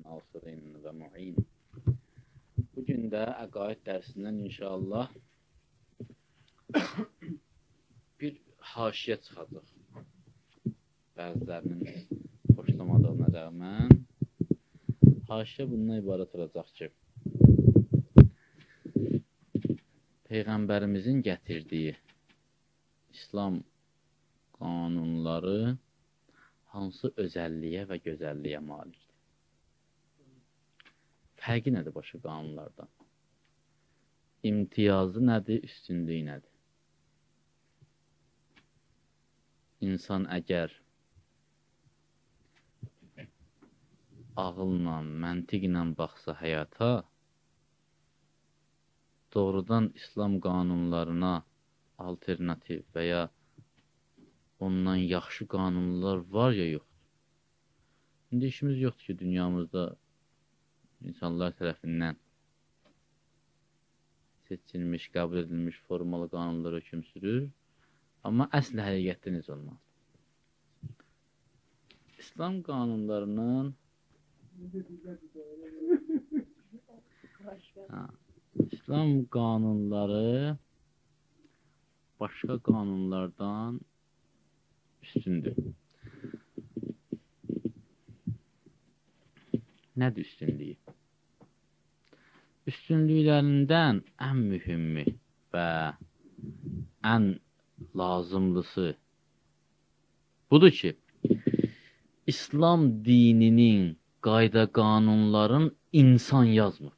Nasirin və muin. Bugün də əqaid dərsindən inşallah bir haşiyə çıxacaq. Bəzilərinin xoşlamadığına rəğmən haşiyə bundan ibarət olacaq ki, Peyğəmbərimizin gətirdiyi İslam qanunları hansı özəlliyə və gözəlliyə malikdir? Fərqi nədir başqa qanunlardan? İmtiyazı nədir, üstünlüyü nədir? İnsan əgər ağılla, məntiqlə baxsa həyata, doğrudan İslam qanunlarına alternativ və ya ondan yaxşı qanunlar var ya yoxdur. İndi işimiz yoxdur ki, dünyamızda insanlar tərəfindən seçilmiş, qəbul edilmiş formalı qanunlar hökm sürür. Amma əsl həqiqətdə necə olmalıdır? İslam qanunlarının İslam qanunları başqa qanunlardan üstündür. Nədir üstünlüyü? Üstünlüklərindən ən mühümü və ən lazımlısı budur ki, İslam dininin qayda qanunların insan yazmır.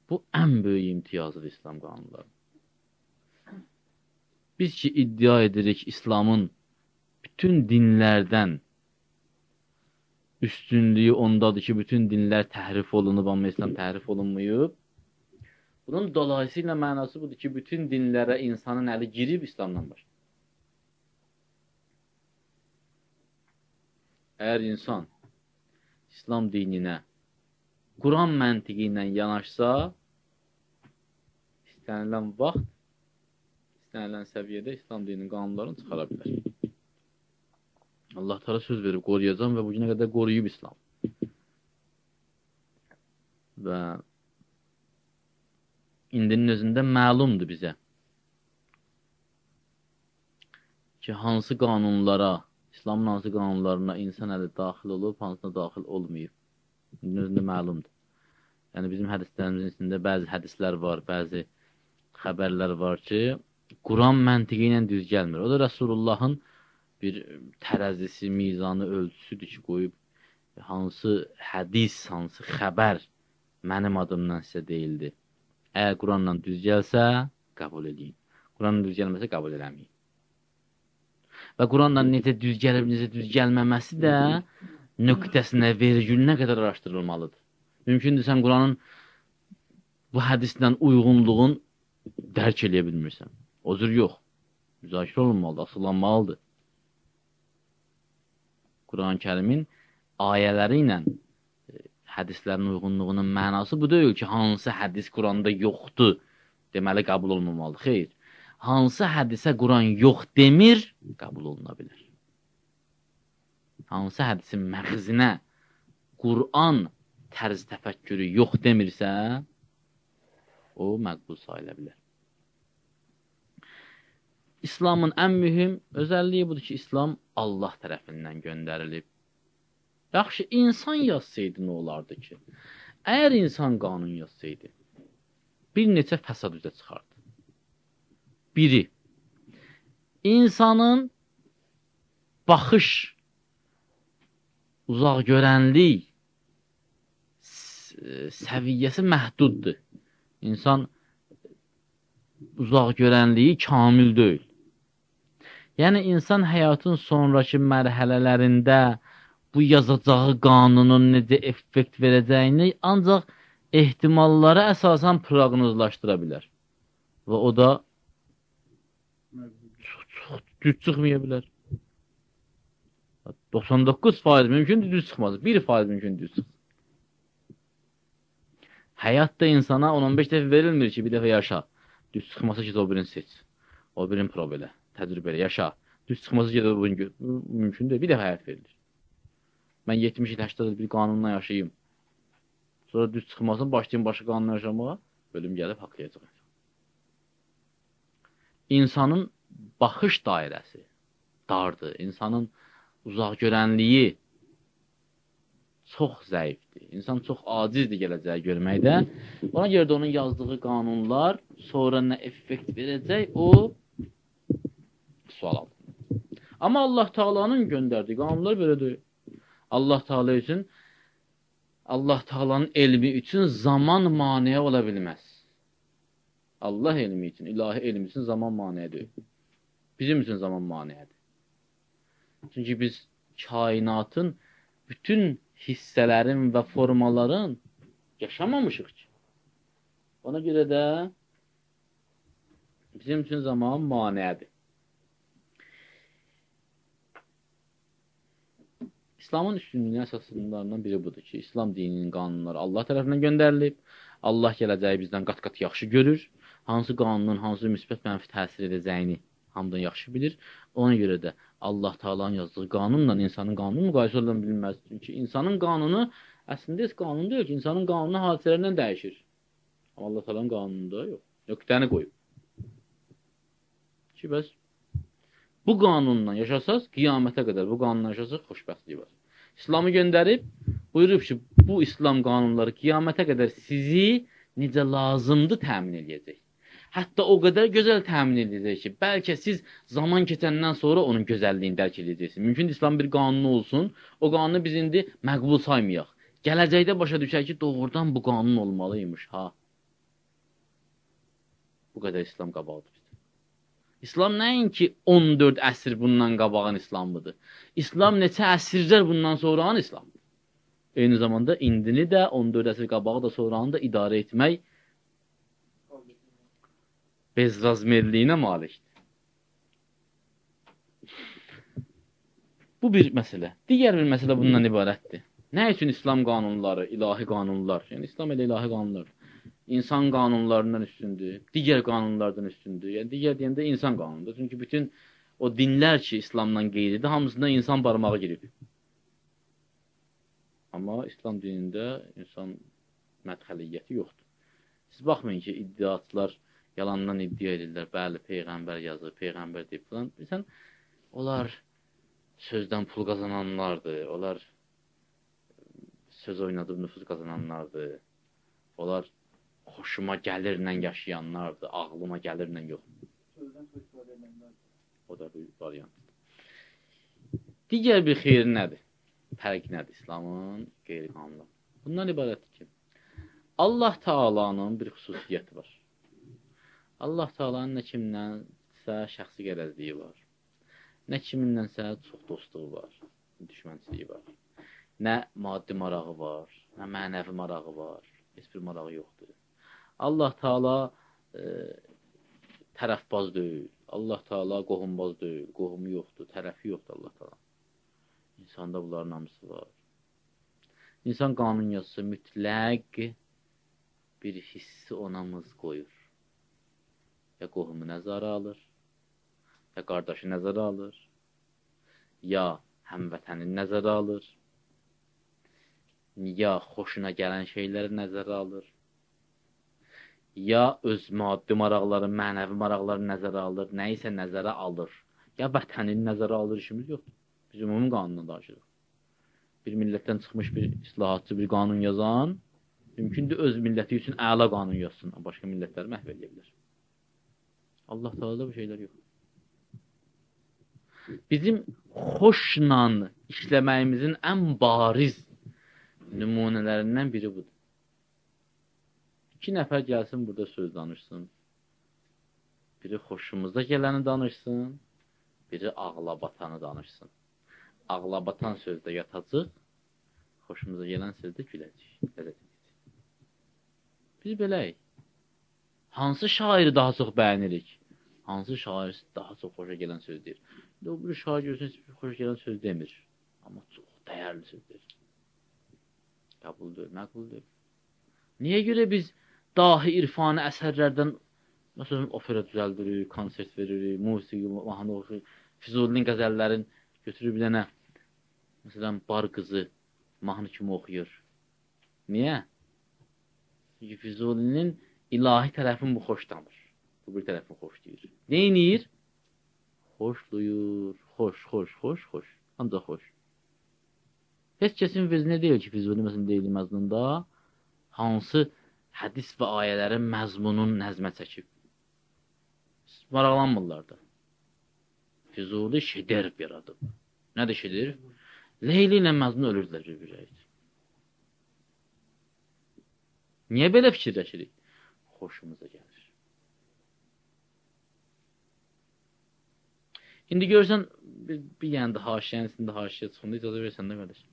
Bu ən böyük imtiyazıdır İslam qanunlarının. Biz ki, iddia edirik İslamın bütün dinlərdən üstünlüyü ondadır ki, bütün dinlər təhrif olunub, amma İslam təhrif olunmayıb. Bunun dolayısıyla mənası budur ki, bütün dinlərə insanın əli girib İslamdan başqa. Əgər insan İslam dininə Quran məntiqi ilə yanaşsa, istənilən vaxt, istənilən səviyyədə İslam dininin qanunlarını çıxara bilər. Allah Teala söz verib qoruyacam və bugünə qədər qoruyub İslam. Və indinin özündə məlumdur bizə ki, hansı qanunlara, İslamın hansı qanunlarına insan əli daxil olub, hansına daxil olmayıb. İndinin özündə məlumdur. Yəni, bizim hədislərimizin içində bəzi hədislər var, bəzi xəbərlər var ki, Quran məntiqi ilə düz gəlmir. O da Rəsulullahın bir tərəzisi, mizanı, ölçüsüdür ki, qoyub hansı hədis, hansı xəbər mənim adımdan sizə deyildi. Əgər Quranla düz gəlsə, qəbul edin. Quranla düz gəlməsə, qəbul eləməyin. Və Quranla necə düz gəlib, necə düz gəlməməsi də nöqtəsinə, vergülünə qədər araşdırılmalıdır. Mümkündür, sən Quranın bu hədislə uyğunluğun dərk eləyə bilmirsən. O cür yox. Müzakirə olunmalıdır, asıllanmalıdır. Quran-ı Kərimin ayələri ilə hədislərin uyğunluğunun mənası bu deyil ki, hansı hədis Quranda yoxdur, deməli qəbul olmamalıdır. Xeyr, hansı hədisə Quran yox demir, qəbul oluna bilər. Hansı hədisin məğzinə Quran tərz təfəkkürü yox demirsə, o məqbul sayıla bilər. İslamın ən mühüm özəlliyi budur ki, İslam Allah tərəfindən göndərilib. Yaxşı, insan yazsaydı nə olardı ki? Əgər insan qanun yazsaydı, bir neçə fəsad üzə çıxardı. Biri, insanın baxış, uzaq görənlik səviyyəsi məhduddur. İnsan uzaq görənliyi kamil deyil. Yəni, insan həyatın sonraki mərhələlərində bu yazacağı qanunun necə effekt verəcəyini ancaq ehtimallara əsasən proqnozlaşdıra bilər. Və o da çox düz çıxmaya bilər. 99% mümkündür düz çıxmaz, 1% mümkündür düz çıxmaz. Həyat da insana 10-15 dəfə verilmir ki, bir dəfə yaşa. Düz çıxmasa ki, o birini seç. O birini prov elə, təcrübə elə, yaşa. Düz çıxmasa ki, o birini mümkün deyil. Bir dəfə həyat verilir. Mən 70 il, 80 il bir qanunla yaşayayım. Sonra düz çıxmasın, başlayayım başqa qanunla yaşamağa, ölüm gəlib haqlayacaq. İnsanın baxış dairəsi dardır. İnsanın uzaq görənliyi çox zəifdir. İnsan çox acizdir gələcəyi görməkdə. Ona görə də onun yazdığı qanunlar sonra nə effekt verəcək, o sual altında. Amma Allah Taala'nın göndərdiyi qanunlar belə deyil. Allah Taala üçün, Allah Taala'nın elmi üçün zaman maneə ola bilməz. Allah elmi üçün, ilahi elm üçün zaman maneə deyil. Bizim üçün zaman maneədir. Çünki biz kainatın bütün hissələrin və formaların yaşamamışıq ki. Ona görə də bizim üçün zaman maneədir. İslamın üstünlüyünün əsaslarından biri budur ki, İslam dininin qanunları Allah tərəfindən göndərilib, Allah gələcəyi bizdən qat-qat yaxşı görür, hansı qanunun hansı müsbət mənfi təsir edəcəyini hamıdan yaxşı bilir. Ona görə də Allah Taala'nın yazdığı qanunla insanın qanunu müqayisə ola bilməz. Çünki insanın qanunu əslində heç qanun deyil ki, insanın qanunu hadisələrlə dəyişir. Amma Allah Taala'nın qanununda yox. Nöqtəni qoyub. Ki, bəs bu qanunla yaşasaz, qiyamətə qədər bu qanunla yaşasaz, xoşbəxtlik var. İslamı göndərib, buyurub ki, bu İslam qanunları qiyamətə qədər sizi necə lazımdır təmin eləyəcək. Hətta o qədər gözəl təmin edəcək ki, bəlkə siz zaman keçəndən sonra onun gözəlliyini dərk edəcəksiniz. Mümkündür İslam bir qanunu olsun, o qanunu biz indi məqbul saymayaq. Gələcəkdə başa düşək ki, doğrudan bu qanun olmalıymış, ha. Bu qədər İslam qabağıdır bizdə. İslam nəinki 14 əsr bundan qabağın İslamıdır. İslam neçə əsrlər bundan sonranın İslamıdır. Eyni zamanda indini də, 14 əsr qabağı da sonranı da idarə etmək bezrazmerliyinə malikdir. Bu bir məsələ. Digər bir məsələ bundan ibarətdir. Nə üçün İslam qanunları, ilahi qanunlar, yəni İslam elə ilahi qanunlar, insan qanunlarından üstündür, digər qanunlardan üstündür. Yəni digər deyəndə insan qanunudur. Çünki bütün o dinlər ki, İslamdan qeyridir, hamısında insan barmağı girib. Amma İslam dinində insan mədxəliyyəti yoxdur. Siz baxmayın ki, iddiaçılar yalandan iddia edirlər. Bəli, Peyğəmbər yazır, Peyğəmbər deyib falan. Bilirsən, onlar sözdən pul qazananlardır, onlar söz oynadıb nüfuz qazananlardır, onlar xoşuma gəlirlə yaşayanlardır, ağlıma gəlirlə yox. Sözdən çox istifadə edənlərdir. O da bir variantdır. Digər bir xeyir nədir? Fərq nədir İslamın qeyri-qanunlar? Bundan ibarətdir ki, Allah Taala'nın bir xüsusiyyəti var. Allah Taala'nın nə kimdənsə şəxsi qərəzliyi var, nə kimindənsə çox dostluğu var, düşmənçiliyi var, nə maddi marağı var, nə mənəvi marağı var, heç bir marağı yoxdur. Allah Taala tərəfbaz deyil, Allah Taala qohumbaz deyil, qohumu yoxdur, tərəfi yoxdur Allah Taala. İnsanda bunların hamısı var. İnsan qanun yazsa mütləq bir hissi ona mız qoyur. Ya qohumu nəzərə alır, ya qardaşı nəzərə alır, ya həmvətənini nəzərə alır, ya xoşuna gələn şeyləri nəzərə alır, ya öz maddi maraqları, mənəvi maraqları nəzərə alır, nəyisə nəzərə alır, ya vətənini nəzərə alır, işimiz yoxdur. Biz ümumi qanundan danışırıq. Bir millətdən çıxmış bir islahatçı, bir qanun yazan, mümkündür öz milləti üçün əla qanun yazsın, başqa millətləri məhv edə bilər. Allah Teala'da bu şeylər yox. Bizim xoşla işləməyimizin ən bariz nümunələrindən biri budur. İki nəfər gəlsin burada söz danışsın. Biri xoşumuza gələni danışsın, biri ağla batanı danışsın. Ağla batan sözdə yatacaq, xoşumuza gələn sözdə güləcək, ləzzət edəcək. Biz beləyik. Hansı şairi daha çox bəyənirik? Hansı şair daha çox xoşa gələn söz deyir? O bir şair görürsən, heç bir xoşa gələn söz demir. Amma çox dəyərli söz deyir. Qəbul deyil, məqbul deyil. Niyə görə biz dahi irfani əsərlərdən, məsələn, opera düzəldirik, konsert veririk, musiqi mahnı oxuyuruq, Füzulinin qəzəllərin götürür bir dənə, məsələn, Bar qızı mahnı kimi oxuyur. Niyə? Çünki Füzulinin ilahi tərəfini bu xoşlamır. Bu bir tərəfini xoşlayır. Neyniyir? Xoşluyur. Xoş, xoş, xoş, xoş. Ancaq xoş. Heç kəsin vezinə deyil ki, Füzuli məsələn deyil məzmunda hansı hədis və ayələrin məzmunun nəzmə çəkib. Maraqlanmırlar da. Füzuli şederv yaradıb. Nədir şederv? Leyli ilə Məcnun ölürdülər bir-birə. Niyə belə fikirləşirik? Xoşumuza gəlir. İndi görürsən, bir yəni də haşiyənin içində haşiyə çıxında icazə versən də qardaş.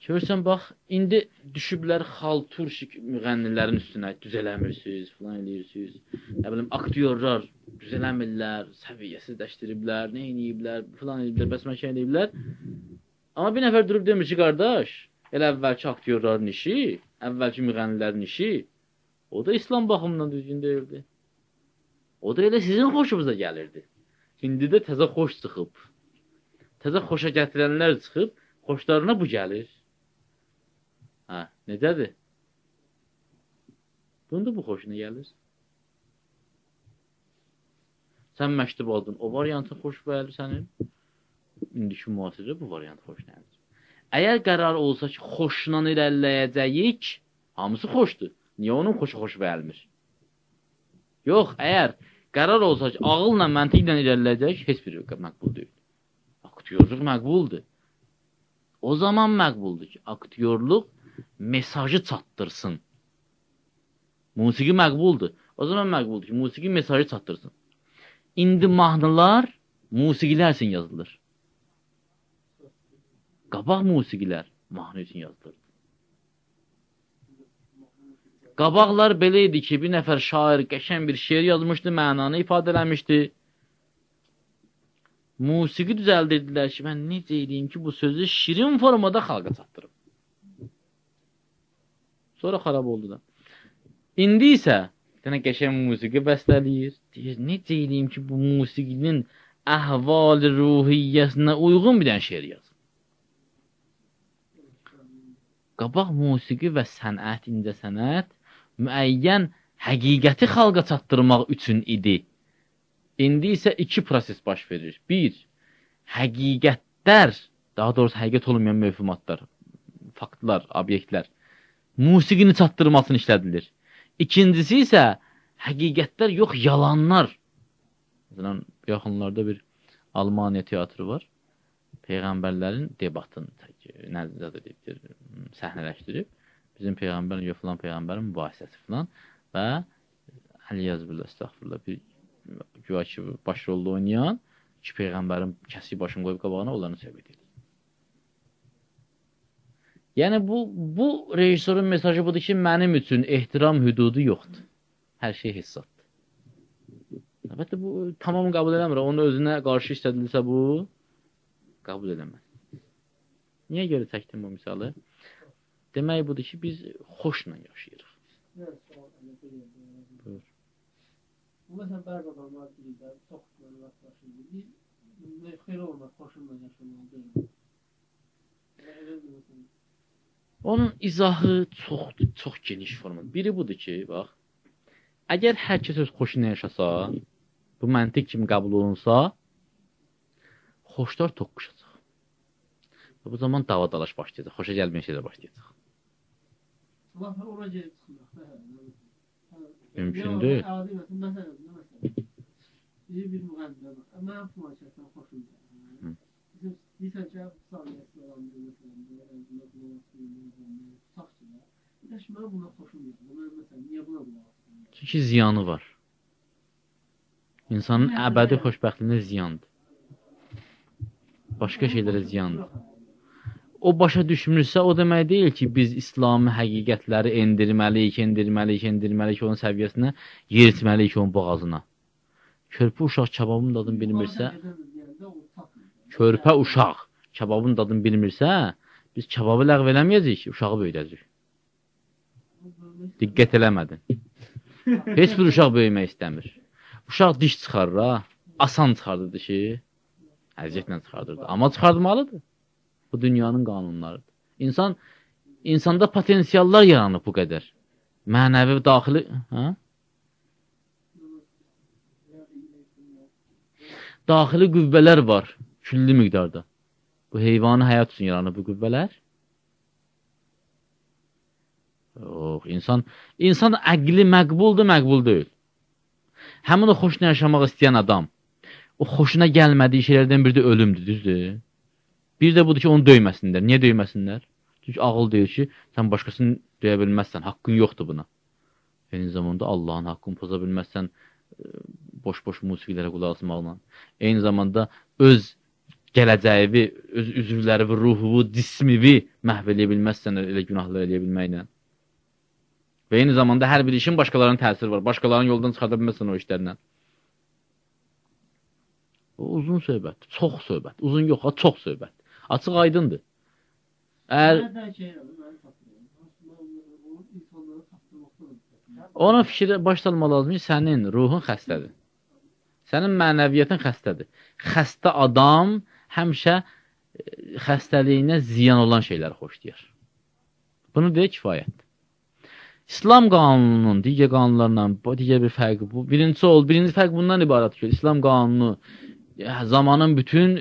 Görürsən, bax, indi düşüblər xalturşik müğənnilərin üstünə, düzələmirsiniz, filan eləyirsiniz. Nə bilim, aktyorlar düzələmirlər, səviyyəsizləşdiriblər, nə eləyiblər, filan eləyiblər, bəsməşə eləyiblər. Amma bir nəfər durub demir ki, qardaş, elə əvvəlki aktyorların işi, əvvəlki müğənnilərin işi, o da İslam baxımından düzgün deyildi. O da elə sizin xoşunuza gəlirdi. İndi də təzə xoş çıxıb. Təzə xoşa gətirənlər çıxıb, xoşlarına bu gəlir. Hə, necədir? Bunun da bu xoşuna gəlir. Sən məktub aldın, o variantın xoş gəlir sənin. İndiki müasirdə bu variant xoşuna gəlir. Əgər qərar olsa ki, xoşla irəliləyəcəyik, hamısı xoşdur. Niyə onun xoşu xoş gəlmir? Yox, əgər qərar olsa ki, ağılla, məntiqlə irəliləyəcəyik, heç biri məqbul deyil. Aktyorluq məqbuldur. O zaman məqbuldur ki, aktyorluq mesajı çatdırsın. Musiqi məqbuldur. O zaman məqbuldur ki, musiqi mesajı çatdırsın. İndi mahnılar musiqilər üçün yazılır. Qabaq musiqilər mahnı üçün yazılırdı. Qabaqlar belə idi ki, bir nəfər şair qəşəng bir şeir yazmışdı, mənanı ifadə eləmişdi. Musiqi düzəldirdilər ki, mən necə eləyim ki, bu sözü şirin formada xalqa çatdırım. Sonra xarab oldu da. İndi isə bir dənə qəşəng musiqi bəstələyir. Deyir, necə eləyim ki, bu musiqinin əhval-ı ruhiyyəsinə uyğun bir dənə şeir yazım. Qabaq musiqi və sənət, incəsənət müəyyən həqiqəti xalqa çatdırmaq üçün idi. İndi isə iki proses baş verir. Bir, həqiqətlər, daha doğrusu həqiqət olmayan mövhumatlar, faktlar, obyektlər musiqini çatdırmasını işlədilir. İkincisi isə həqiqətlər yox, yalanlar. Məsələn, yaxınlarda bir Almaniya teatrı var. Peyğəmbərlərin debatını nəzərdə edibdir, səhnələşdirib. Bizim peyğəmbərin, yox filan peyğəmbərin mübahisəsi filan və Əli-Yazbillah, estağfurullah, bir güya ki, baş rolda oynayan iki peyğəmbərin kəsik başını qoyub qabağına, onların söhbət edir. Yəni, bu rejissorun mesajı budur ki, mənim üçün ehtiram hüdudu yoxdur. Hər şey hissatdır. Əlbəttə, bu tamam qəbul eləmir. Onun özünə qarşı işlədilsə bu, qəbul eləməz. Niyə görə çəkdim bu misalı? Demək budur ki, biz xoşla yaşayırıq. Buyur. Məsələn, bəzi adamlar deyirlər, çox rastlaşırıq. Biz xeyir olmaz, xoşunla yaşamalı deyil. Onun izahı çox geniş formadır. Biri budur ki, bax, əgər hər kəs öz xoşuna yaşasa, bu məntiq kimi qəbul olunsa, xoşlar toqquşacaq. Və bu zaman dava dalaş başlayacaq, xoşa gəlməyən şeylər başlayacaq. Ora gedib çıxmaq. Mümkün deyil. Məsələn, bir müğənnidə var. Mənim filan kəsdən xoşum gəlir. Deyirsən ki, saniyyəsiz adamdır, məsələn, tutaq ki, bir də ki, mən buna xoşum gəlir. Mən, məsələn, niyə buna qulaq asıram? Çünki ziyanı var. İnsanın əbədi xoşbəxtliyinə ziyandır. Başqa şeylərə ziyandır. O başa düşmürsə, o demək deyil ki, biz İslami həqiqətləri endirməliyik, endirməliyik, endirməliyik onun səviyyəsinə, yeritməliyik onun boğazına. Körpə uşaq kababın dadını bilmirsə, körpə uşaq kababın dadını bilmirsə, biz kababı ləğv eləməyəcəyik, uşağı böyüdəcəyik. Diqqət eləmədin. Heç bir uşaq böyümək istəmir. Uşaq diş çıxarır, ha. Asan çıxardır dişi. Əziyyətlə çıxardırdı. Amma çıxartmalıdır. Bu dünyanın qanunlarıdır. İnsanda potensiallar yaranıb bu qədər. Mənəvi daxili... Hə? Daxili qüvvələr var, külli miqdarda. Bu heyvanı həyat üçün yaranıb bu qüvvələr. Yox, insan əqli məqbuldur, məqbul deyil. Həmin o xoşuna yaşamaq istəyən adam, o xoşuna gəlmədiyi şeylərdən biri də ölümdür, düzdür? Bir də budur ki, onu döyməsinlər. Niyə döyməsinlər? Çünki ağıl deyir ki, sən başqasını döyə bilməzsən, haqqın yoxdur buna. Eyni zamanda Allahın haqqını poza bilməzsən, boş-boş musiqilərə qulaq asmaqla. Eyni zamanda öz gələcəyi, öz üzvləri, ruhu, cismivi məhv eləyə bilməzsən, elə günahlar eləyə bilməklə. Və eyni zamanda hər bir işin başqalarının təsiri var. Başqalarının yoldan çıxarda bilməzsən o işlərlə. O uzun söhbət, çox söhbət. Uzun yox, çox söhbət. Açıq aydındır. Əgər... Ona fikirə baş salma lazım ki, sənin ruhun xəstədir. Sənin mənəviyyətin xəstədir. Xəstə adam həmişə xəstəliyinə ziyan olan şeyləri xoşlayır. Bunu deyə kifayətdir. İslam qanununun digər qanunlarla digər bir fərqi bu. Birinci fərq bundan ibarət ki, İslam qanunu zamanın bütün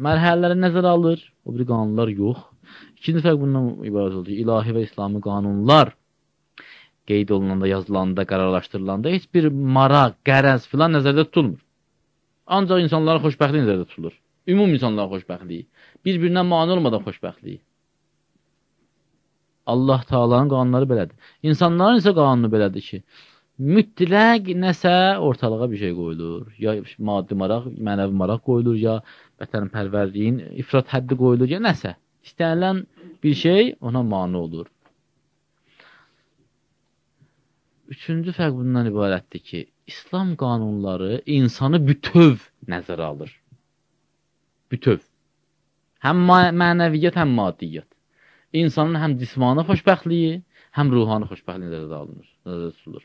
mərhələlərini nəzərə alır. O biri qanunlar yox. İkinci fərq bundan ibarət oldu ki, ilahi və İslami qanunlar qeyd olunanda, yazılanda, qərarlaşdırılanda heç bir maraq, qərəz filan nəzərdə tutulmur. Ancaq insanların xoşbəxtliyi nəzərdə tutulur. Ümum insanların xoşbəxtliyi. Bir-birinə mane olmadan xoşbəxtliyi. Allah Taala'nın qanunları belədir. İnsanların isə qanunu belədir ki, mütləq nəsə ortalığa bir şey qoyulur. Ya maddi maraq, mənəvi maraq qoyulur, ya vətənpərvərliyin ifrat həddi qoyulur, ya nəsə. İstənilən bir şey ona mane olur. Üçüncü fərq bundan ibarətdir ki, İslam qanunları insanı bütöv nəzərə alır. Bütöv. Həm mənəviyyat, həm maddiyyat. İnsanın həm cismani xoşbəxtliyi, həm ruhani xoşbəxtliyi nəzərdə alınır, nəzərdə tutulur.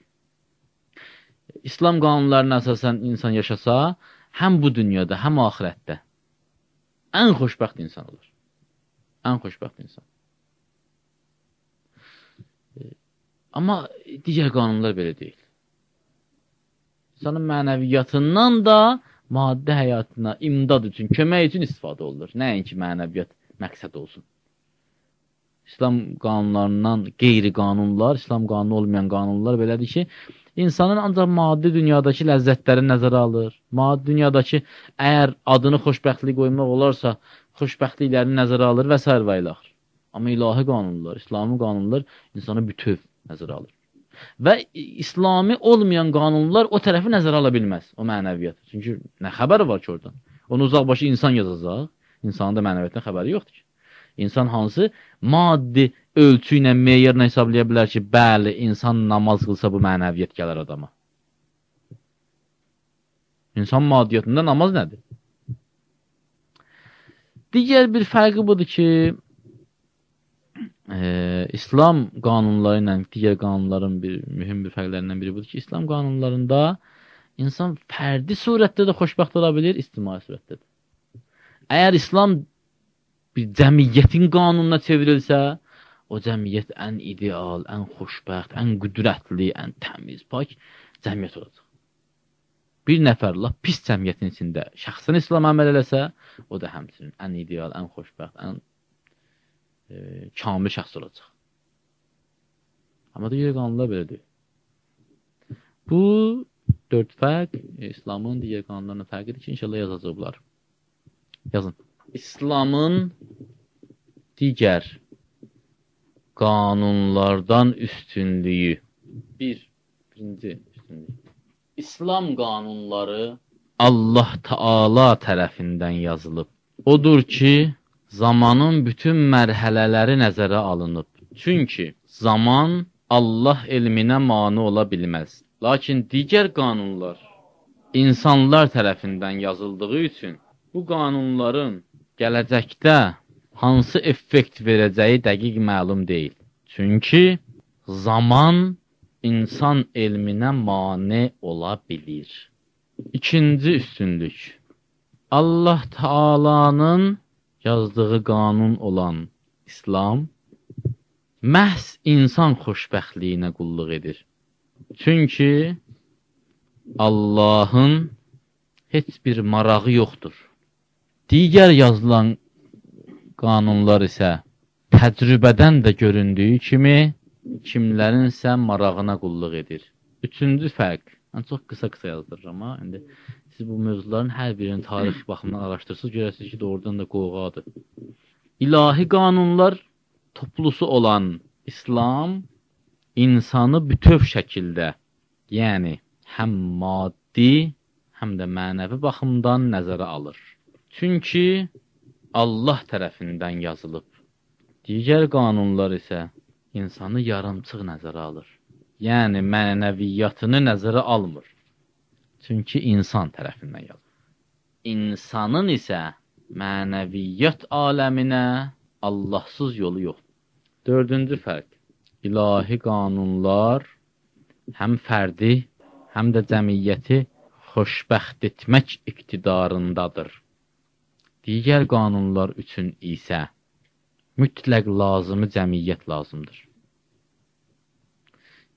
İslam qanunlarına əsasən insan yaşasa, həm bu dünyada, həm axirətdə ən xoşbəxt insan olur. Ən xoşbəxt insan. Amma digər qanunlar belə deyil. İnsanın mənəviyyatından da maddi həyatına imdad üçün, kömək üçün istifadə olunur. Nəinki mənəviyyat məqsəd olsun. İslam qanunlarından qeyri-qanunlar, İslam qanunu olmayan qanunlar belədir ki, insanın ancaq maddi dünyadakı ləzzətləri nəzərə alır. Maddi dünyadakı əgər adını xoşbəxtlik qoymaq olarsa, xoşbəxtliklərini nəzərə alır və s. və ilaxır. Amma ilahi qanunlar, İslami qanunlar insanı bütöv nəzərə alır. Və İslami olmayan qanunlar o tərəfi nəzərə ala bilməz, o mənəviyyatı. Çünki nə xəbəri var ki oradan? Onu uzaqbaşı insan yazacaq, insanın da mənəviyyatdan xəbəri yoxdur ki. İnsan hansı maddi ölçü ilə, meyarla hesablaya bilər ki, bəli, insan namaz qılsa bu mənəviyyat gələr adama. İnsan maddiyyatında namaz nədir? Digər bir fərqi budur ki, İslam qanunları ilə digər qanunların bir mühüm bir fərqlərindən biri budur ki, İslam qanunlarında insan fərdi surətdə də xoşbəxt ola bilir, ictimai surətdə də. Əgər İslam bir cəmiyyətin qanununa çevrilsə, o cəmiyyət ən ideal, ən xoşbəxt, ən qüdrətli, ən təmiz, pak cəmiyyət olacaq. Bir nəfər lap pis cəmiyyətin içində şəxsən İslam əməl eləsə, o da həmçinin ən ideal, ən xoşbəxt, ən kamil şəxs olacaq. Amma digər qanunlar belə deyil. Bu dörd fərq İslamın digər qanunlarına fərqidir ki, inşallah yazacaq bunlar. Yazın. İslamın digər qanunlardan üstünlüyü. Birinci üstünlük. İslam qanunları Allah Taala tərəfindən yazılıb. Odur ki, zamanın bütün mərhələləri nəzərə alınıb. Çünki zaman Allah elminə mane ola bilməz. Lakin digər qanunlar insanlar tərəfindən yazıldığı üçün bu qanunların gələcəkdə hansı effekt verəcəyi dəqiq məlum deyil. Çünki zaman insan elminə mane ola bilir. İkinci üstünlük. Allah Taala'nın yazdığı qanun olan İslam məhz insan xoşbəxtliyinə qulluq edir. Çünki Allahın heç bir marağı yoxdur. Digər yazılan qanunlar isə təcrübədən də göründüyü kimi kimlərinsə marağına qulluq edir. Üçüncü fərq, mən çox qısa-qısa yazdırıram, ha. İndi siz bu mövzuların hər birini tarix baxımından araşdırsınız, görərsiniz ki, doğrudan da qovğadır. İlahi qanunlar toplusu olan İslam insanı bütöv şəkildə, yəni həm maddi, həm də mənəvi baxımdan nəzərə alır. Çünki Allah tərəfindən yazılıb. Digər qanunlar isə insanı yarımçıq nəzərə alır. Yəni mənəviyyatını nəzərə almır. Çünki insan tərəfindən yazılır. İnsanın isə mənəviyyat aləminə Allahsız yolu yoxdur. Dördüncü fərq. İlahi qanunlar həm fərdi, həm də cəmiyyəti xoşbəxt etmək iqtidarındadır. Digər qanunlar üçün isə mütləq lazımı cəmiyyət lazımdır.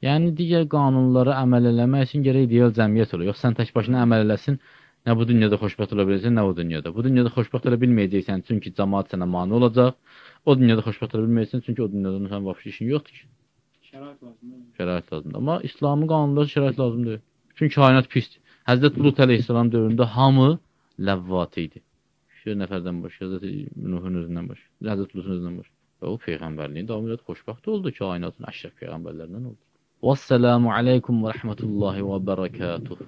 Yəni, digər qanunlara əməl eləmək üçün gərək ideal cəmiyyət olur. Yox, sən tək başına əməl eləsin, nə bu dünyada xoşbəxt ola biləcəksən, nə o dünyada. Bu dünyada xoşbəxt ola bilməyəcəksən, çünki cəmaat sənə mane olacaq. O dünyada xoşbəxt ola bilməyəcəksən, çünki o dünyada sən vəbşi işin yoxdur ki. Şərait lazımdır. Şərait lazımdır. Amma İslamın qanunları şərait lazım deyil. Çünki kainat pisdir. Həzrət Lut əleyhissalam dövründə hamı ləvvat idi. Bir nəfərdən başqa, Həzrət Nuhun özündən başqa, Həzrət Lutun özündən başqa. Və o peyğəmbərliyin davam elədi, xoşbəxt oldu, kainatın əşrəf peyğəmbərlərindən oldu. Vəssalamu aleykum və rəhmətullahi və bərəkatuhu.